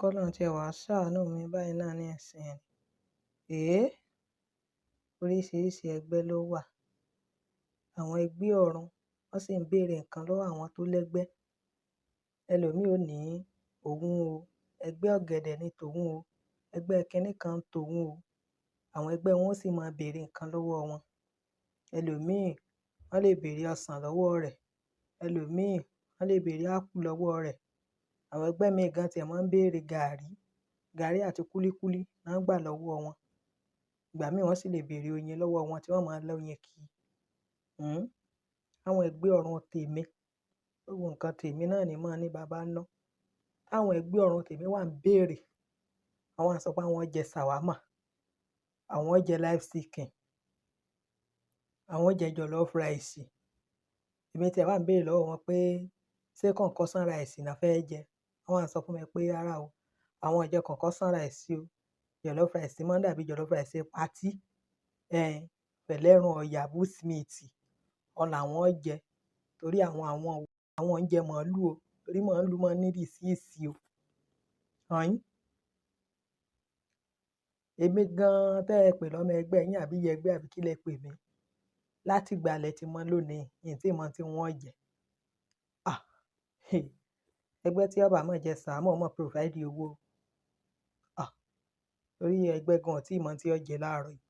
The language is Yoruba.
Kọ́lọ́run tí ẹ wá ṣàánú mi báyìí náà ní ìsìn. Èé! Oríṣiríṣi ẹgbẹ́ ló wà. Àwọn ẹgbẹ́ ọ̀run, wọ́n sì ń bèèrè nǹkan lọ́wọ́ àwọn tó lẹ́gbẹ́. Ẹlòmíì ò ní òun o, ẹgbẹ́ ọ̀gẹ̀dẹ̀ ni tòun o, ẹgbẹ́ kìnì kan tòun o. Àwọn ẹgbẹ́ wọn sì máa bèèrè nǹkan lọ́wọ́ wọn. Ẹlòmíì, wọ́n lè bèèrè ọsàn lọ́wọ́ rẹ̀. Ẹlòmíì, wọ́n lè bèèrè ápù lọ́wọ́ rẹ̀. Àwọn ẹgbẹ́ mìí gan tí ẹ máa ń bèèrè gàárì, gàárì àti kúlíkúlí náà gbà lọ́wọ́ wọn. Ìgbà mìí wọ́n sì lè bèèrè oyin lọ́wọ́ wọn tí wọ́n máa lọ oyin kì í. Àwọn ẹgbẹ́ ọ̀run tèmi, gbogbo nǹkan tèmi náà ni máa ní bàbá ná. Àwọn ẹgbẹ́ ọ̀run tèmi wà ń bèèrè. Àwọn á sọ pé àwọn jẹ ṣàwámà, àwọn jẹ live chicken, àwọn jẹ jollof rice. Èmi tí ẹ wà ń bèèrè lọ́wọ́ wọn pé ṣé concoction rice ni wọ́n fẹ́ jẹ. Wọ́n wá sọ fún mi pé rárá o, àwọn ò jẹ concoction rice o. Jollof rice máa ń dàbí jollof rice patí, pẹ̀lú ẹran ọ̀yà bush meat, ọ̀un làwọn jẹ. Torí àwọn ń jẹ màálù o. Torí màálù máa ń ní disease o. Ọ̀yin. Èmi gan-an tẹ́ ẹ pè lọ́mọ ẹgbẹ́ yín àbí ìyá ẹgbẹ́ àbí kí lẹ pè mí. Láti ìgbà lẹ ti mọ̀ lónìí, n tí mọ̀ tí wọ́n jẹ. Ah! Ẹgbẹ́ tí ọba máa jẹ ṣàwámà ó máa provide owó. Ah! Torí ẹgbẹ́ gan ò tí mọ̀ tí ó jẹ láàárọ̀ yìí.